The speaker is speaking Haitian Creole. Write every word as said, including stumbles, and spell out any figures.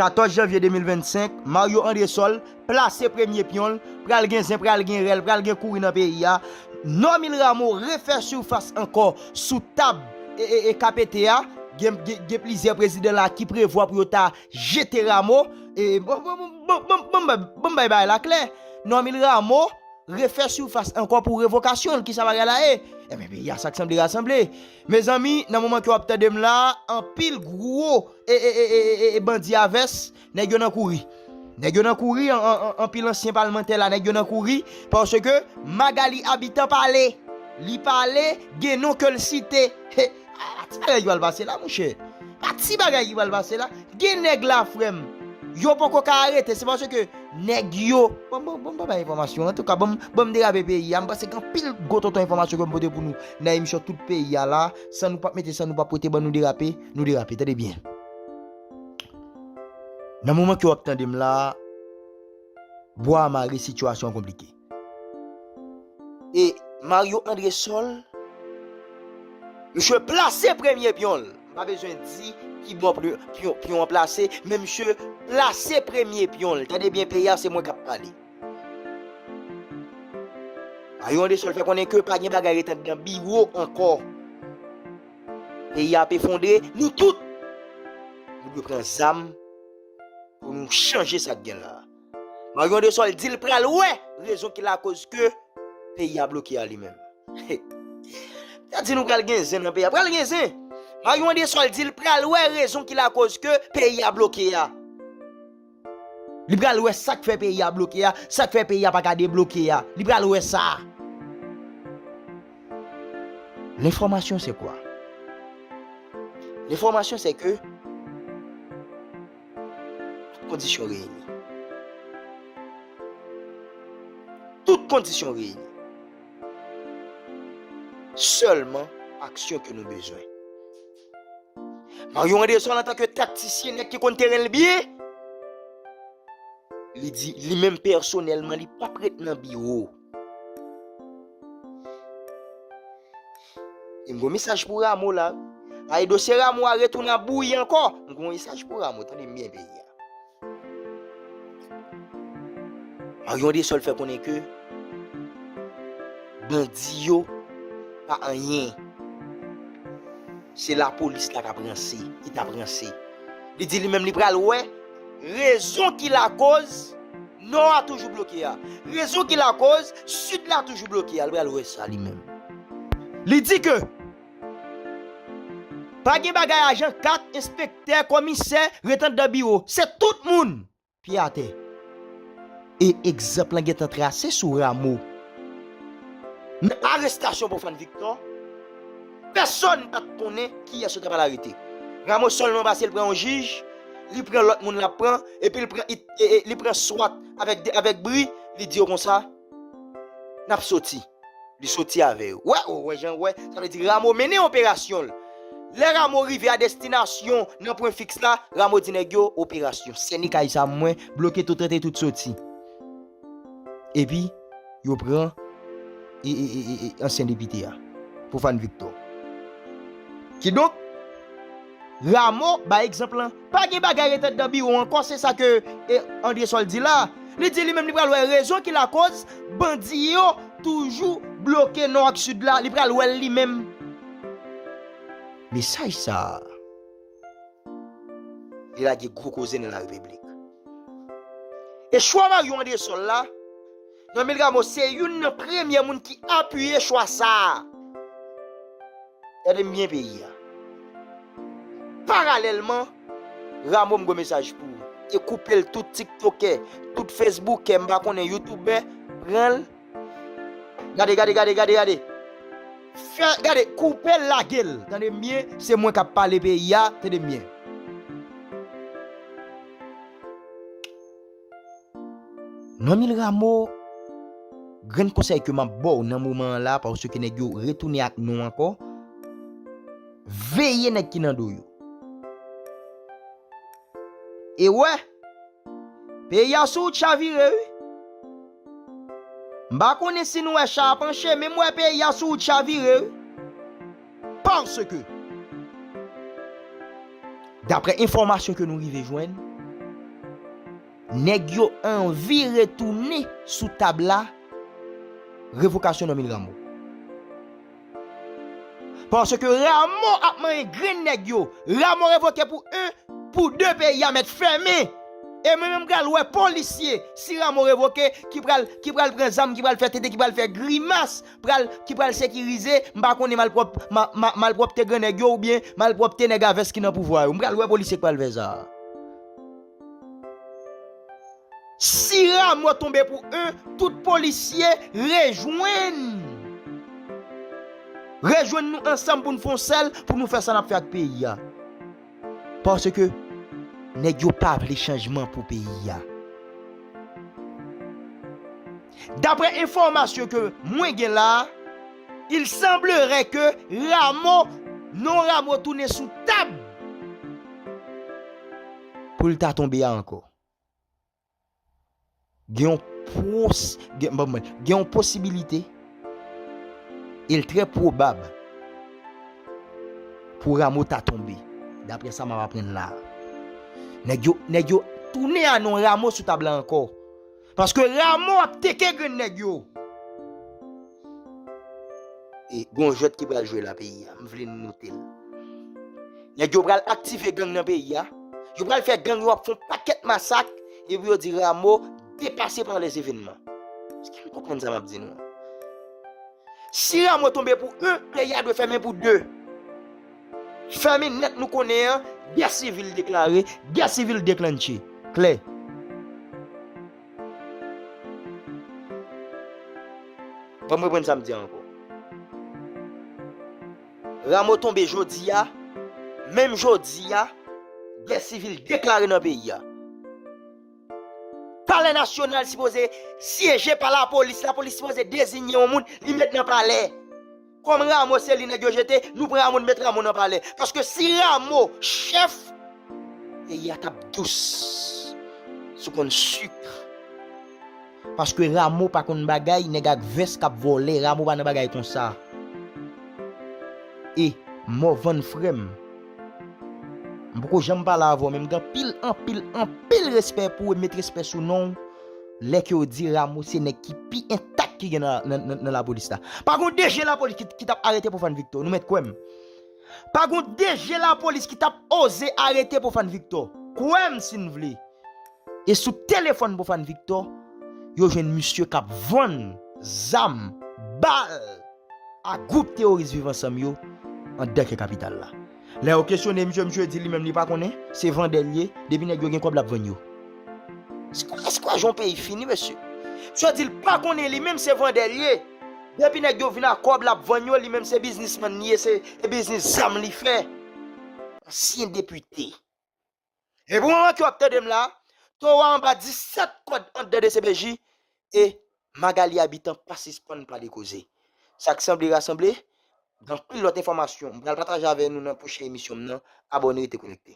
katòz janvye de mil vennsenk, Mario Andrésol plase premye pyon l, pral gen zen, pral gen rèl, pral gen kouri nan peyi a. Normil Rameau refè sifas ankò sou tab e, e, e K P T a. Gen, gen, gen plizyè prezidan la ki prevwa pou yo ta jete Rameau. E, bon, bon, bon, bon, bon, bon, bon, bon, bay bagay la klè. Normil Rameau refè sifas ankò pou revokasyon l. Kisa bagay la ye? Ebyen, peyi a sa k sanble rasanble. Mezanmi, nan moman ke w ap tande m la, anpil gwo e, e, e, e, e, e bandi a vès, nèg yo nan kouri. Nèg yo nan kouri, an, an, an, anpil ansyen palmantè la, nèg yo nan kouri, paske Magalie Habitant pale. Li pale, gen non ke l site. He, a, a ti bagay ki pral pase la, monchè. Pa ti bagay ki pral pase la. Gen nèg la, frè m. Yo poko ka arete, se paske nèg yo. Bon, bon, bon, ban m bay enfòmasyon. Antouka, ban m, ban m derape peyi a. M panse gen anpil gwo tonton enfòmasyon ke m pote pou nou nan emisyon Tout Peyi a la. San nou p ap mete, san nou p ap pote, ban nou derape, nou derape. Tande byen. Nan moman ke w ap tande m la, bwa a mare, sitiyasyon an konplike. E Mario Andrésol, misye plase premye pyon l. M pa bezwen di ki bò pyon, pyon, pyon an plase, men misye plase premye pyon l. Tande byen, peyi a, se mwen k ap pale. Mario Andrésol fè konnen ke pa gen bagay ret anndan biwo ankò. Peyi a ap efondre, nou tout, nou dwe pran zam pou nou chanje sa k gen la. Mario Andrésol di l pral wè rezon ki lakoz ke peyi a bloke a li menm. Sa di nou pral gen zen nan peyi a. Pral gen zen. Mario Andrésol di l pral wè rezon ki lakoz ke peyi a bloke a. Li pral wè sa k fè peyi a bloke a, sa k fè peyi a pa ka debloke a. Li pral wè sa. L'information, c'est quoi? L'information, c'est que tout kondisyon reyini. Tout kondisyon reyini. Sèlman aksyon ke nou bezwen. Mario Andrésol, antanke taktisyen, nèg ki konn teren l byen, li di, li menm pèsonèlman, li p ap ret nan biwo. E m gen yon mesaj pou Rameau la. Ay, dosye Rameau a retounen ap bouyi ankò. M gen yon mesaj pou Rameau, tande m byen, peyi a. Mario Andrésol fè konnen ke bandi yo pa anyen. Se lapolis la k ap ranse, ki t ap ranse. Li di li menm li pral wè rezon ki lakoz Nò a toujou bloke a. Rezon ki lakoz Sid la toujou bloke a. Li pral wè sa li menm. Li di ke pa gen bagay ajan kat, enspektè, kòmisè, ret anndan biwo. Se tout moun pye atè. E egzanp lan gentan trase sou Rameau. Nan arestasyon Profane Victor, pèsonn pa t konnen kiyès yo ta pral arete. Rameau sèlman pase, li pran yon jij, li pran lòt moun l ap pran, epi li pran, e, e, li pran swat avèk, avèk bri, li di yo konsa, n ap soti. Li soti avè yo. Wè, ou wè jan, wè, sa vle di Rameau mennen operasyon l. Lè Rameau rive a destinasyon nan pwen fiks la, Rameau di nèg yo, operasyon. Sène kay sa mwen, bloke tout rantre, tout soti. Epi, yo pran e, e, e, e, e, ansyen depite a, Profane Victor. Kidonk, Rameau bay egzanp lan. Pa gen bagay ret anndan biwo ankò, se sa ke, e, André Sol di la. Li di li menm li pral wè rezon ki lakoz bandi yo toujou bloke Nò ak Sid la. Li pral wè l li menm. Mesaj sa a, li lage gwo koze nan larepiblik. E chwa Marion André Sol la, Normil Rameau se youn nan premye moun ki apiye chwa sa a. Gade m byen peyi a. Paralèlman, Rameau m gon mesaj pou ou. E koupe l tout tiktokè, tout fesboukè, m pa konnen youtubè, pran l. Gade, gade, gade, gade, gade. Fè, gade, koupe l, lage l. Tande m byen, se mwen k ap pale peyi a, tande m byen. Normil Rameau, grenn konsèy ke m ap ba w nan moman an la, paske nèg yo retounen ak nou ankò, veye nèg ki nan do yo. E wè, peyi a sou wout chavire, wi. M pa konnen si nou wè cha a panche, men m wè peyi a sou wout chavire, wi. Paske, daprè enfòmasyon ke nou rive jwenn, Nèg yo anvi retounen sou tab la revokasyon Normil Rameau. Paske Rameau ap manyen grenn nèg yo. Rameau revoke pou en, pou de, peyi a mèt fèmen. E mwen menm pral wè polisye, si Rameau revoke, ki pral, ki pral pran zam, ki pral fè tete, ki pral fè grimas, pral, ki pral sekirize, m pa konnen malpwòp, ma, ma, malpwòpte grannèg yo oubyen malpwòpte nèg a vès ki nan pouvwa yo. M pral wè polisye k pral fè sa. Si Rameau tonbe pou en, tout polisye rejwenn. Rejwenn nou ansanm pou n fè yon sèl, pou nou fè sa n ap fè ak peyi a. Paske nèg yo pa vle chanjman pou peyi a. Daprè enfòmasyon ke mwen gen la, il semblerait que Rameau, non Rameau tounen sou tab pou l ta tonbe a ankò. Gen yon pwos-, gen, ban mwen, gen yon posibilite, e l trè pwobab, pou Rameau ta tonbe, daprè sa m ap aprann la. Nèg yo, nèg yo tounen a non Rameau sou tab la ankò. Paske Rameau ap teke grenn nèg yo. E gon jwèt ki pral jwe la peyi a, m vle n note l. Nèg yo pral aktive gang nan peyi a. Yo pral fè gang yo ap fè yon pakèt masak, epi yo di Rameau dépassé par les événements. Èske n konprann sa m ap di nou an? Si Rameau tonbe pou en, peyi a dwe fèmen pou de. Fèmen nèt, nou konnen an, gè sivil deklare, gè sivil deklanche. Klè. Ban m reprann sa m di an ankò. Rameau tonbe jodi a, menm jodi a, gè sivil deklare nan peyi a. Palè Nasyonal sipoze syeje pa lapolis, lapolis sipoze deziye yon moun, li met nan palè. Kòm Rameau se li nèg yo jete, nou pran Rameau, nou met Rameau nan palè. Paske si Rameau chèf, peyi a t ap dous. Si w konn sik. Paske Rameau pa konn bagay, nèg ak vès k ap vòlè, Rameau pa nan bagay konsa. E Morvan frè m, m poko janm pale avè w, men m gen anpil, anpil, anpil respè pou w, e m met respè sou non w. Lè ke w di Rameau se nèg ki pi entak ki gen nan, nan, nan, nan lapolis la. Pa gon D G lapolis ki, ki t ap arete Profane Victor, nou mèt kwè m. Pa gon D G lapolis ki t ap oze arete Profane Victor. Kwè m si n vle. E sou telefòn Profane Victor, yo jwenn misye k ap vann zam, bal a gwoup teworis Viv Ansanm yo anndan kè kapital la. Lè yo kesyone misye, misye di li menm li pa konnen, se vandè l ye, depi nèg yo gen kòb l ap vann yo. Èske, èske w wè jan yon peyi fini, mesye? Misye di l pa konnen, li menm se vandè l ye. Depi nèg yo vin a kòb l ap vann yo, li menm se biznismann li ye, se, se biznis zam li fè. Ansyen depite. E pou moman ke w ap tande m la, towo a anba disèt kòd anndan D C P J e Magalie Habitant pa sispann pale koze. Sa k sanble rasanble, gen anpil lòt enfòmasyon m pral pataje avè nou nan pwochen emisyon m nan. Abòne, rete konekte.